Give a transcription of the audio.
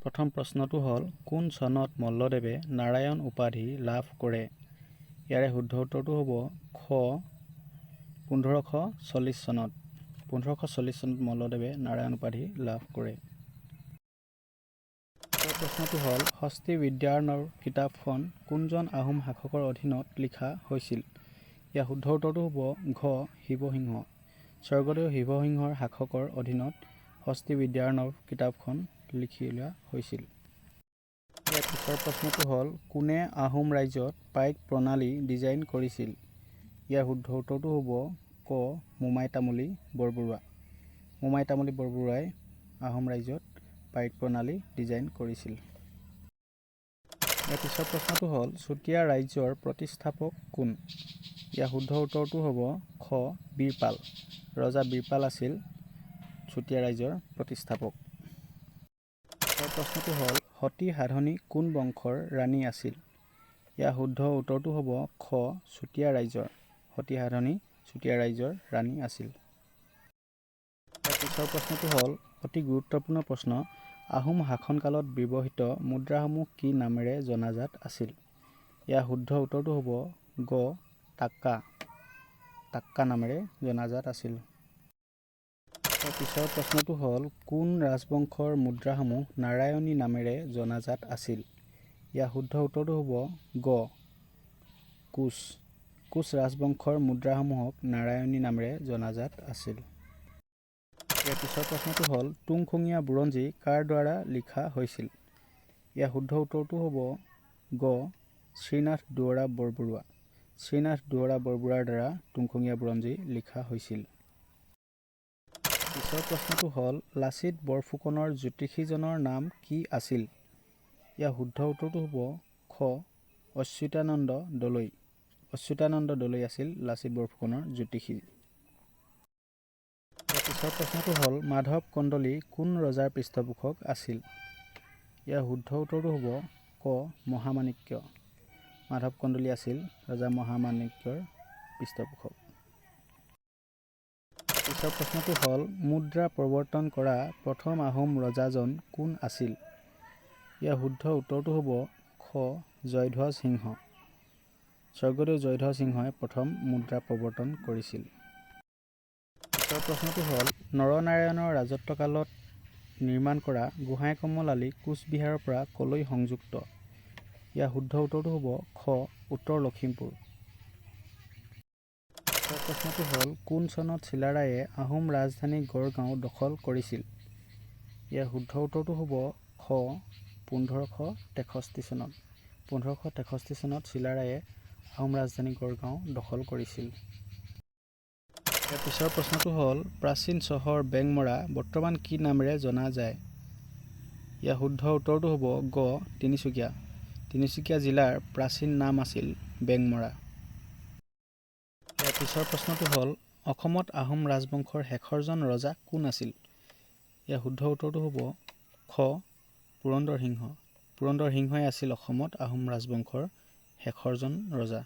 প্ৰথম প্ৰশ্নটো হ'ল, কোন চনত মল্লদেৱে নাৰায়ণ উপাধি লাভ কৰে? ইয়াৰে শুদ্ধ উত্তৰটো হ'ব খ, 1540 চনত। 1540 চনত মল্লদেৱে নাৰায়ণ উপাধি লাভ কৰে। পিছৰ প্ৰশ্নটো হ'ল, হস্তি বিদ্যাৰ্ণৱ কিতাপখন কোনজন আহোম শাসকৰ অধীনত লিখা হৈছিল? ইয়াৰ শুদ্ধ উত্তৰটো হ'ব ঘ, শিৱসিংহ। স্বৰ্গদেউ শিৱসিংহৰ শাসকৰ অধীনত হস্তি বিদ্যাৰ্ণৱ কিতাপখন লিখি উলিওৱা হৈছিল। ইয়াৰ পিছৰ প্ৰশ্নটো হ'ল, কোনে আহোম ৰাজ্যত পাইক প্ৰণালী ডিজাইন কৰিছিল? ইয়াৰ শুদ্ধ উত্তৰটো হ'ব ক, মোমাই তামুলী বৰবৰুৱা। মোমাই তামুলী বৰবৰুৱাই আহোম ৰাজ্যত পাইক প্ৰণালী ডিজাইন কৰিছিল। ইয়াৰ পিছৰ প্ৰশ্নটো হ'ল, চুতীয়া ৰাজ্যৰ প্ৰতিষ্ঠাপক কোন? ইয়াৰ শুদ্ধ উত্তৰটো হ'ব খ, বীৰপাল। ৰজা বীৰপাল আছিল চুতীয়া ৰাজ্যৰ প্ৰতিষ্ঠাপক। পিছৰ প্ৰশ্নটো হ'ল, সতী সাধনী কোন বংশৰ ৰাণী আছিল? ইয়াৰ শুদ্ধ উত্তৰটো হ'ব খ, চুতীয়া ৰাজ্যৰ। সতী সাধনী চুতীয়া ৰাজ্যৰ ৰাণী আছিল। ইয়াৰ পিছৰ প্ৰশ্নটো হ'ল, অতি গুৰুত্বপূৰ্ণ প্ৰশ্ন, আহোম শাসনকালত ব্যৱহৃত মুদ্ৰাসমূহ কি নামেৰে জনাজাত আছিল? ইয়াৰ শুদ্ধ উত্তৰটো হ'ব গ, টাক্কা। টাক্কা নামেৰে জনাজাত আছিল। ইয়াৰ পিছৰ প্ৰশ্নটো হ'ল, কোন ৰাজবংশৰ মুদ্ৰাসমূহ নাৰায়ণী নামেৰে জনাজাত আছিল? ইয়াৰ শুদ্ধ উত্তৰটো হ'ব গ, কোচ। কোচ ৰাজবংশৰ মুদ্ৰাসমূহক নাৰায়ণী নামেৰে জনাজাত আছিল। ইয়াৰ পিছৰ প্ৰশ্নটো হ'ল, তুংখুঙীয়া বুৰঞ্জী কাৰ দ্বাৰা লিখা হৈছিল? ইয়াৰ শুদ্ধ উত্তৰটো হ'ব গ, শ্ৰীনাথ দুৱৰা বৰবৰুৱা। শ্ৰীনাথ দুৱৰা বৰবৰুৱাৰ দ্বাৰা তুংখুঙীয়া বুৰঞ্জী লিখা হৈছিল। পিছৰ প্ৰশ্নটো হ'ল, লাচিত বৰফুকনৰ জ্যোতিষীজনৰ নাম কি আছিল? ইয়াৰ শুদ্ধ উত্তৰটো হ'ব খ, অচ্যুতানন্দ দলৈ। অচ্যুতানন্দ দলৈ আছিল লাচিত বৰফুকনৰ জ্যোতিষী। ইয়াৰ পিছৰ প্ৰশ্নটো হ'ল, মাধৱ কন্দলী কোন ৰজাৰ পৃষ্ঠপোষক আছিল? ইয়াৰ শুদ্ধ উত্তৰটো হ'ব ক, মহামাণিক্য। মাধৱ কন্দলী আছিল ৰজা মহামাণিক্যৰ পৃষ্ঠপোষক। পিছৰ প্ৰশ্নটো হ'ল, মুদ্ৰা প্ৰৱৰ্তন কৰা প্ৰথম আহোম ৰজাজন কোন আছিল? ইয়াৰ শুদ্ধ উত্তৰটো হ'ব খ, জয়ধ্বজ সিংহ। স্বৰ্গদেউ জয়ধ্বজ সিংহই প্ৰথম মুদ্ৰা প্ৰৱৰ্তন কৰিছিল। পিছৰ প্ৰশ্নটো হ'ল, নৰনাৰায়ণৰ ৰাজত্বকালত নিৰ্মাণ কৰা গোহাঁই কমল আলি কোচবিহাৰৰ পৰা কলৈ সংযুক্ত? ইয়াৰ শুদ্ধ উত্তৰটো হ'ব খ, উত্তৰ লখিমপুৰ। পিছৰ প্ৰশ্নটো হ'ল, কোন চনত চিলাৰায়ে আহোম ৰাজধানী গড়গাঁও দখল কৰিছিল? ইয়াৰ শুদ্ধ উত্তৰটো হ'ব খ, 1563 চনত। 1563 চনত চিলাৰায়ে আহোম ৰাজধানী গড়গাঁও দখল কৰিছিল। ইয়াৰ পিছৰ প্ৰশ্নটো হ'ল, প্ৰাচীন চহৰ বেংমৰা বৰ্তমান কি নামেৰে জনা যায়? ইয়াৰ শুদ্ধ উত্তৰটো হ'ব গ, তিনিচুকীয়া। তিনিচুকীয়া জিলাৰ প্ৰাচীন নাম আছিল বেংমৰা। ইয়াৰ পিছৰ প্ৰশ্নটো হ'ল, অসমত আহোম ৰাজবংশৰ শেষৰজন ৰজা কোন আছিল? ইয়াৰ শুদ্ধ উত্তৰটো হ'ব খ, পুৰন্দৰ সিংহ। পুৰন্দৰ সিংহই আছিল অসমত আহোম ৰাজবংশৰ শেষৰজন ৰজা।